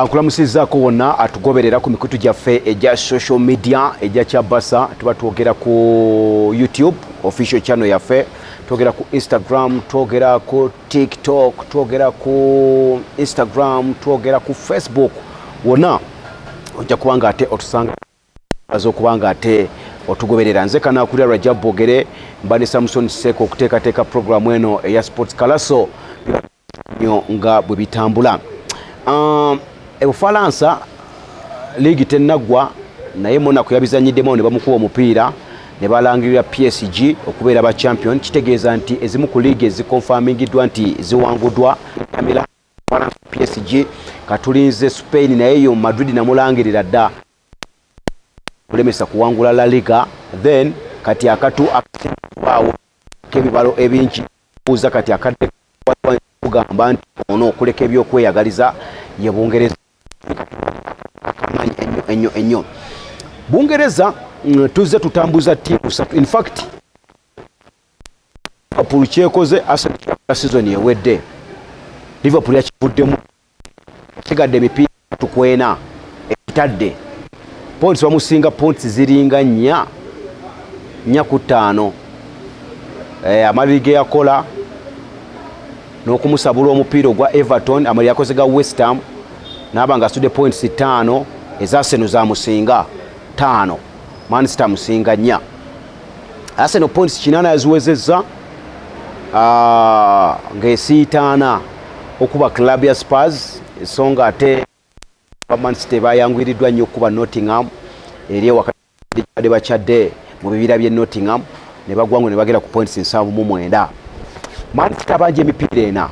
Nkulamusizzaako wonna atugoberera ku mikutu gyaffe egya social media egya Kyabasa. Tuba twogera ku YouTube official channel yaffe, twogera ku Instagram, twogera ku TikTok, twogera ku Instagram, twogera ku Facebook. Wonna ojja kuba nga ate otusanga aza okuba nga ate otugoberera. Nze Kanakulira Rajab Bogere, mba ne Samson Seko okuteekateeka programu eno eya Sports Kalaso nnyo nga bwe bitambula. Ebufalansa liigi tennaggwa, naye Monaco yabizanyiddemu ne bamukuba omupiira ne balangirira PSG okubeera ba champion. Kitegeeza nti ezimu ku liigi ezikonfamingiddwa nti ziwanguddwa Milan, PSG. Katulinze Spain, naye yo Madrid namulangirira dda kulemesa kuwangula La Liga. Then kati akatu akubaawo k'ebibalo ebingi buuza kati akadde kugamba nti ono okuleka ebyokweyagaliza ye Bungereza akamanyi ennyo ennyo ennyo. Bungereza tuzze tutambuza ttiimu satu. In fact, Liverpool kyekoze Arsenal season ewedde, Liverpool yakivuddemu. Sigadde emipiira tukwena etadde points, bamusinga points ziringa 4, 4 ku 5. Amaliri ge yakola n'okumusabula omupiira ogwa Everton, amaliri yakoze ga West Ham, naaba nga asudde points 5 eza Arsenal, zamusinga 5, Man City amusinga 4. Arsenal points 8 yaziwezezza ng'esiitaana okuba club ya Spurs, so nga ate Man City bayanguyiriddwa nnyo okuba Nottingham eri ewakati badde bakyadde mu bibira by'e Nottingham ne bagwangu ne bagera ku points 79. Man City abanja emipiira 4,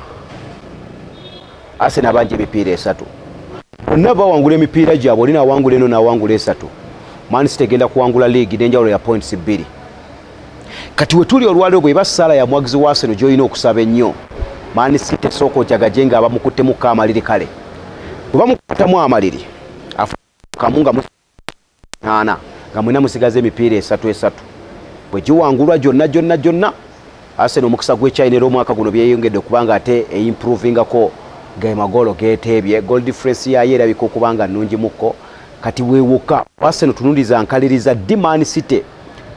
Arsenal abanja emipiira 3. Bonna bawangula emipiira gyabwe, oli nawangula eno nawangula 3, Man City egenda kuwangula league n'enjawulo ya points 2. Kati wetuli olwaleero, bweba ssaala ya mwagizi wa Arsenal gy'olina okusaba ennyo, Man City esooka ojagaje nga abamukuttemu amaliri. Kale bwe bamukwatamu amaliri kamu nga ana nga mwena musigaza emipiira esatu esatu, bwe giwangulwa gyonna gyonna gyonna, Arsenal omukisa gw'ekyayina era omwaka guno byeyongedde okubanga ate eimprovingako ge magoolo geteebye, goal difference yayo erabika okuba nga nnungi mukko. Kati weewuka Arsenal tunuliza nkaliriza ddi Man City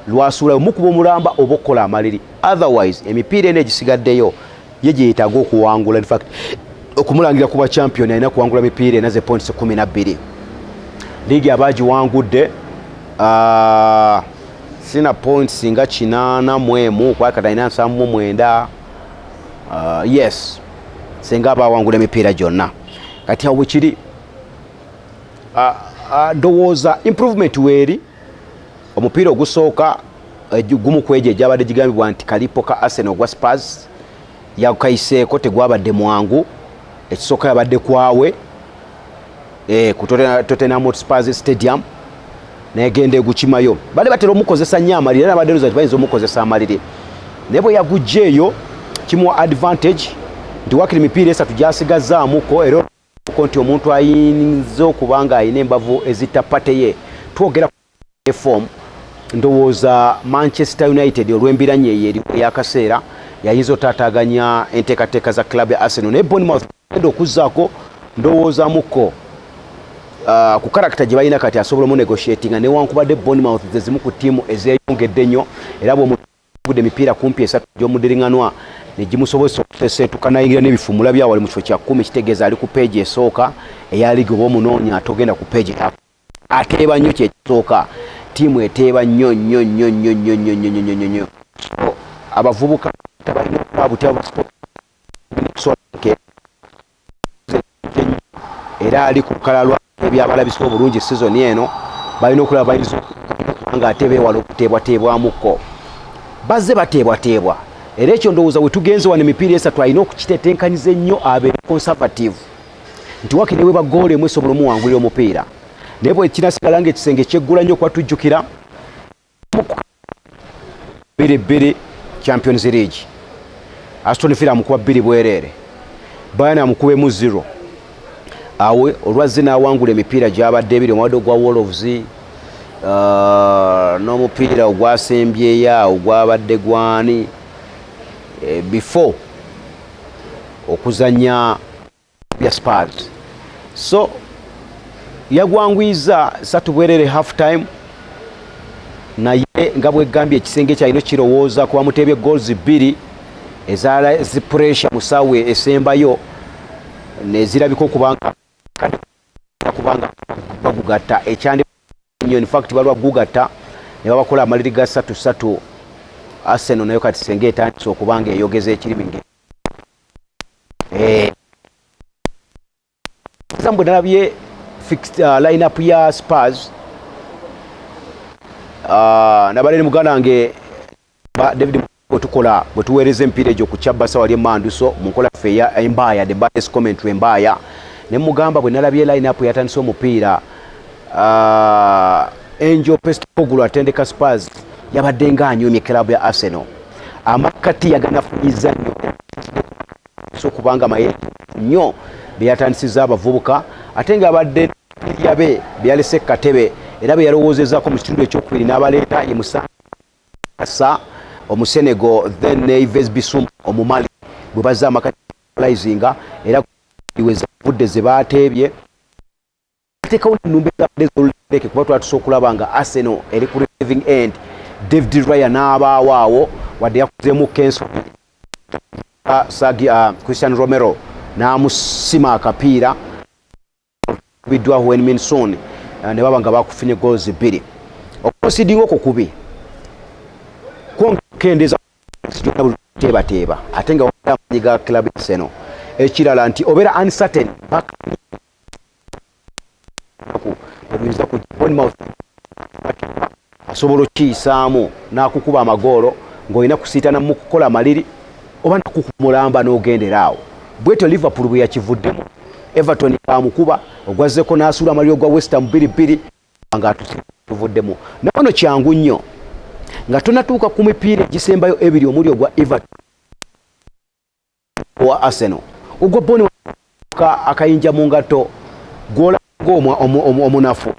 lwasuulayo mukuba omulamba oba okukola amaliri. Otherwise emipiira eno egisigaddeyo ye gyeyetaaga okuwangula. In fact, okumulangira kuba champion alina kuwangula mipiira ena ze points 12. Liigi aba agiwangudde, sina points nga 81, kwakati alina 79. Yes, singa aba awangula emipiira gyonna. Kati awo bwekiri, ndowooza improvement weeri. Omupiira ogusooka gumu ku egyo egyabadde gigambibwa nti kalipo ka Arsenal ogwa Spurs yakayiseeko, tegwabadde mwangu. Ekisooka yabadde kwawe ku Tottenham Hotspurs Stadium, negenda egukimayo. Bali batera omukozesa nnyo amaliri, era nabadde nti bayinza omukozesa amaliri, naye bwe yagujja eyo kimuwa advantage nti wakiri mipiira 3 gyasigazaamuko. Era ko nti omuntu ayinza okuba nga alina embavu ezitta pate ye, twogera form, ndowooza Manchester United olw'embiranye eyo eriwo ey'akaseera yayinza otaataaganya enteekateeka za club ya Arsenal. Naye Bournemouth genda okuzzaako ndowoozamuko ku character gye balina kati asobola omunegotiatinga, newankubadde Bournemouth ze zimu ku ttiimu ezeeyongedde ennyo, era bw'omugudde emipiira kumpi 3 gy'omudiriŋŋanwa ne gimusobozesa okuseseetuka nayingira n'ebifo mulabye awo ali mu kifo kya 10. Kitegeeza ali ku page esooka eya liigi. Oba omunoonya ate ogenda ku page ateeba nnyo, kyekisooka ttiimu eteeba nnyo nnyo nnyo nnyo nnyo nnyo nnyo nnyo nnyo nnyo. So abavubuka balina okuba butya ba era ali ku lukalala lwa ebyabalabisa obulungi sizoni eno. Balina okulaba bayinza okuba nga ate beewala okuteebwateebwamukko. Bazze bateebwateebwa, era ekyo ndowooza we tugenze wano emipiira 3 alina okukitetenkanyiza ennyo, abeere conservative nti wakiri we bagoolo emu esobola omuwangulira omupiira. Naye bwe kinasigala nga ekisenge kyeggula nnyo, kuba tujjukira 2-2 Champions League, Aston Villa amukuba 2 bwereere, Bayern amukubemu 0. Awe olwazze n'awangula emipiira gyabadde ebiri, omwadde ogwa Wolves n'omupiira ogwasembyeyo awo gwabadde gwani before okuzanya bya Spurs. So Yagwanguyiza 3 bwerere half time, naye nga bwegambye ekisenge kyalina kirowooza kuba muteebye goals bbiri eza zi pressure mu ssaawa esembayo nezirabika okubanga kubanga bagugatta ekyandi nnyo. In fact, balwa gugatta ne babakola amaliri ga 3-3. Arsenal nayo kati senga etandise okubanga eyogeza ekirimi nge bwe nalabye fixed line up ya Spurs, nabadde ne muganda wange David bwe tukola, bwe tuweereza emipiira egyo ku Kyabasa wali emanduso mu nkola ffe eya Embaya, the best commentary Embaya, ne mugamba bwe nalabye line up yatandise omupiira, Ange Postecoglou atendeka Spurs yabadde nga anyumye club ya Arsenal. Amakati yaganafunyiza nnyo so kubanga maye nnyo bye yatandisiza abavubuka, ate ng'abadde yabe byalese katebe era bye yalowoozezaako mu kitundu ekyokubiri n'abaleeta ye Musa Omusenego, then ne Yves Bissouma Omumali bwe bazza amakati lizinga era wezavudde ze baateebye teekawo ennumba ezabadde z'oluleke, kuba twatusa okulaba nga Arsenal eri ku receiving end. David Raya n'abaawo awo wadde yakozeemu kenso sagi Cristian Romero n'amusima akapiira biddwa Heung-min Son, ne baba nga bakufunye goals bbiri. Okuconcedinga okwo kubi kwonkendeeza teebateeba, ate nga amanyi ga club Arsenal. Ekirala nti obeera uncertain paka obuyinza ku Bournemouth asobola okiyisaamu n'akukuba amagoolo ng'olina kusiitana mu kukola amaliri oba nakukumulamba n'ogendera awo. Bwetyo Liverpool bwe yakivuddemu, Everton bamukuba ogwazzeko n'asuula amaliri ogwa West Ham 2-2 nga tuvuddemu. Naye kyangu nnyo nga tonatuuka ku mipiira egisembayo ebiri omuli ogwa Everton owa Arsenal, ogwa Bournemouth, akayinja mu ngatto gwolanga omunafu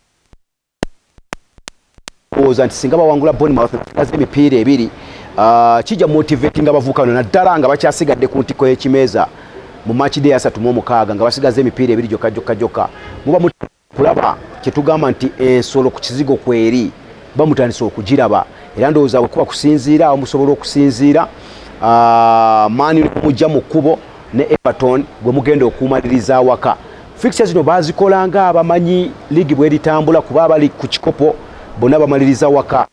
olowooza nti singa bawangula Bournemouth baze emipiira ebiri, kijja motivating abavubuka bano, naddala nga bakyasigadde ku ntiko y'ekimeeza mu match day 36 nga basigaza emipiira ebiri gyokka gyokka gyokka. Muba kulaba kyetugamba nti ensolo ku kizigo kweri bamutandisa okugiraba, era ndowooza bwekuba kusinziira awo musobola okusinziira maani mujja mu kkubo ne Everton gwe mugenda okumaliriza awaka. Fixture zino bazikola nga abamanyi liigi bweritambula, kuba abali ku kikopo bonna bamaliriza waka.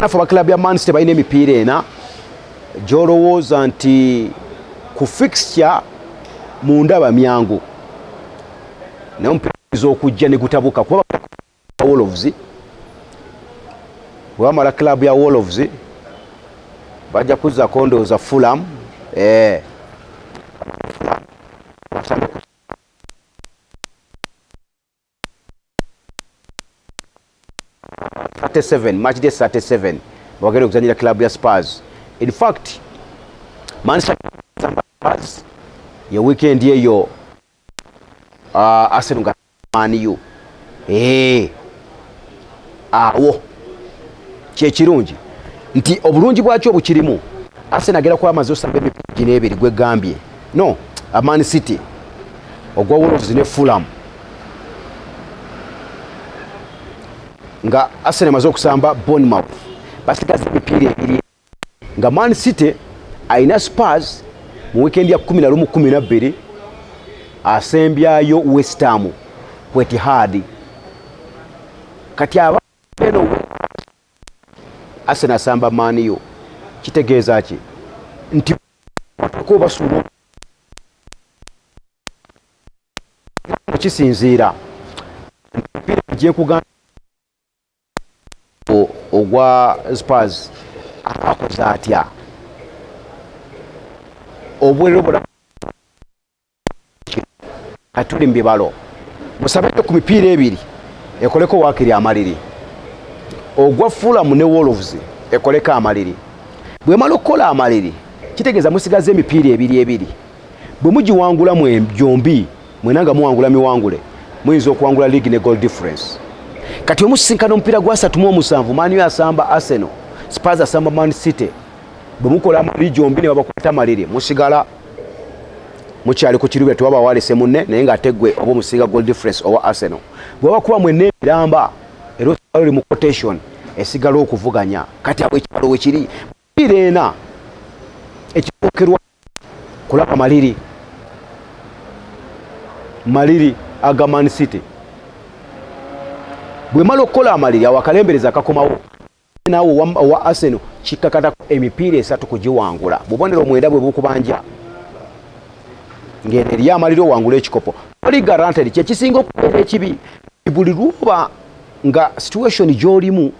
Nafe aba club ya Man City balina emipiira ena gyolowooza nti ku fixture mundaba myangu, naye omupiira okujja ne gutabuka kuba Wolves bwe bamala club ya Wolves bajja kuzzako ndowooza Fulham, eh. 37 match day 37 bagenda okuzanyira club ya Spurs. In fact, Manchester Spurs ye weekend eyo, Arsenal nga Man U. Awo kyekirungi nti obulungi bwakyo obukirimu, Arsenal agenda kuba amaze osamba emipiira gino ebiri gwegambye no Man City, ogwa Wolves ne Fulham, nga Arsenal emaze okusamba Bournemouth, basigaza emipiira ebiri, nga Man City ayina Spurs mu weekend ya 11 12, asembyayo West Ham ku Etihad. Kati aba eno Arsenal asamba Man U, kitegeeza ki nti ko basuula kisinziira emipiira gyekugamba ogwa Spurs akoze atya obwerero bula. Kati tuli mu bibalo, musabe ku mipiira ebiri ekoleko waakiri amaliri, ogwa Fulham ne Wolves ekoleko amaliri. Bwemala okukola amaliri, kitegeeza musigaza emipiira ebiri ebiri. Bwe mugiwangula gyombi mwena nga muwangula miwangule, muyinza okuwangula league ne goal difference. Kati omusisinkana omupiira gwa 37, Man U asamba Arsenal, Spurs asamba Man City. Bwe mukola amaliri gyombi ne babakwata amaliri, musigala. Mukyali ku kirubira tewaba walese munne naye ng'ate gwe oba omusinga goal difference owa Arsenal. Bwebakuba mwenna emiramba era osigala oli mu quotation esigala okuvuganya. Kati awo ekibalo wekiri mipiira ena ekisookerwa kulaba maliri maliri aga Man City bwemala okukola amaliri awo akalembereza akakomawo naawe owa Arsenal kikkakatako emipiira esatu kugiwangula bubonero mwenda bwe bukubanja ng'eno eri amaliri owangula ekikopo toli guaranteed. Kyekisinga okubeera ekibi buli lwoba nga situation gy'olimu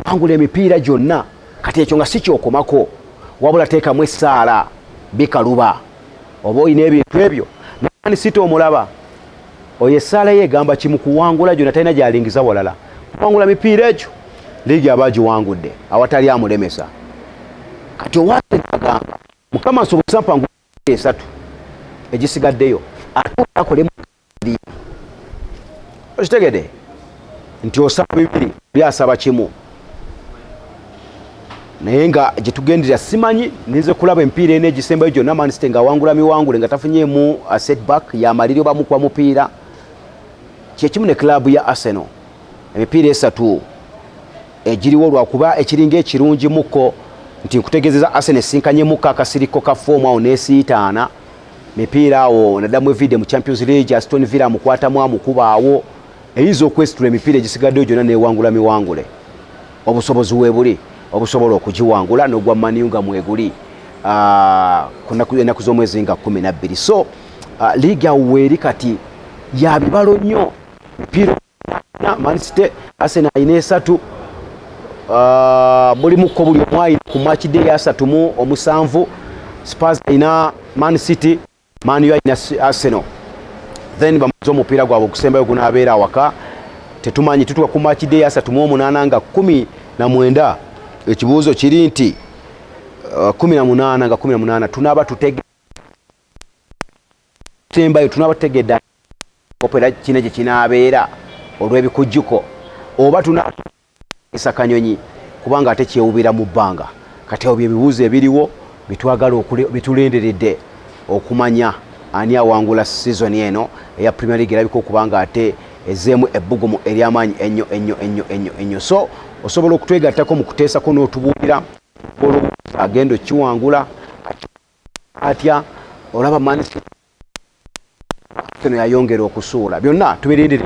wangula emipiira gyonna, kati ekyo nga si kyokomako, wabula teekamu essaala bikaluba oba olina ebintu ebyo. Man City omulaba oyo essaala ye egamba kimu, kuwangula gyonna, talina gyalingiza walala, kuwangula mipiira egyo, liigi aba agiwangudde awatali amulemesa. Kati owa Arsenal agamba Mukama nsobozesa mpangu esatu egisigaddeyo ate akolemu. Okitegede nti osaba bibiri oli asaba kimu, naye nga gyetugendera simanyi ninze kulaba emipiira ena egisembayo gyonna Man City ng'awangula miwangule nga tafunyeemu setback yamaliri oba mukuba mupiira. Kyekimu ne club ya Arsenal, emipiira esatu egiriwo lwakuba ekiringa ekirungi muko nti nkutegeezeza Arsenal esinkanyemukko akasiriko ka foomu awo n'esiitaana mipiira awo naddamu evide mu Champions League, Aston Villa amukwatamu amukuba awo. Eyinza okwesitula emipiira egisigaddeyo gyonna newangula miwangule, obusobozi weebuli obusobola okugiwangula n'ogwa Man U nga mweguli ennaku z'omwezi nga 12. So liigi awo weeri kati ya bibalo nnyo, mipiira Man City, Arsenal alina esatu, mulimuko buli omu alina ku match day 37. Spurs alina Man City, Man U alina Arsenal, then bamaze omupiira gwabwe ogusembayo gunaabeera awaka tetumanyi. Tutuka ku match day 38 nga 19. Ekibuuzo kiri nti 18 nga 18 tunaaba tutege sembayo tunaaba tutegedde era kino gye kinaabeera olw'ebikujjuko oba tunaisa kanyonyi kubanga ate kyewubira mu bbanga. Kati awo byebibuuzo ebiriwo bitwagala bitulindiridde okumanya ani awangula sizoni eno eya Premier League erabika okuba nga ate ezeemu ebbugumu ery'amaanyi ennyo ennyo ennyo ennyo ennyo. So osobola okutwegattako mu kuteesako n'otubuulira olowooza agenda okiwangula atya, olaba Man City Arsenal yayongera okusuula. Byonna tubirindire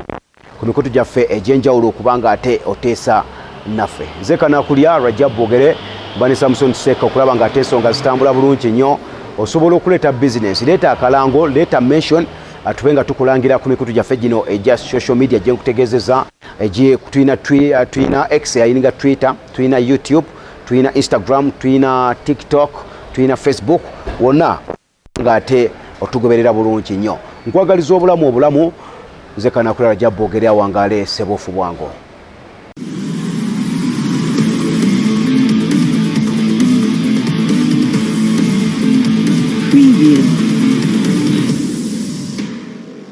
ku mikutu gyaffe egy'enjawulo okubanga ate oteesa naffe. Nze Kanakulya Rajab Bogere mba ne Samson Seka okulaba nga ate ensonga zitambula bulungi nnyo. Osobola okuleeta bizinensi, leeta akalango, leeta mention, tube nga tukulangira ku mikutu gyaffe gino egya social media gye nkutegeezeza. Tulina X yayininga Twitter, tulina YouTube, tulina Instagram, tulina TikTok, tulina Facebook, wonna ng'ate otugoberera bulungi nnyo. Nkwagaliza obulamu obulamu. Nze Kanakulala Jabboogere, awangaale sebuufu bwangu. Preview.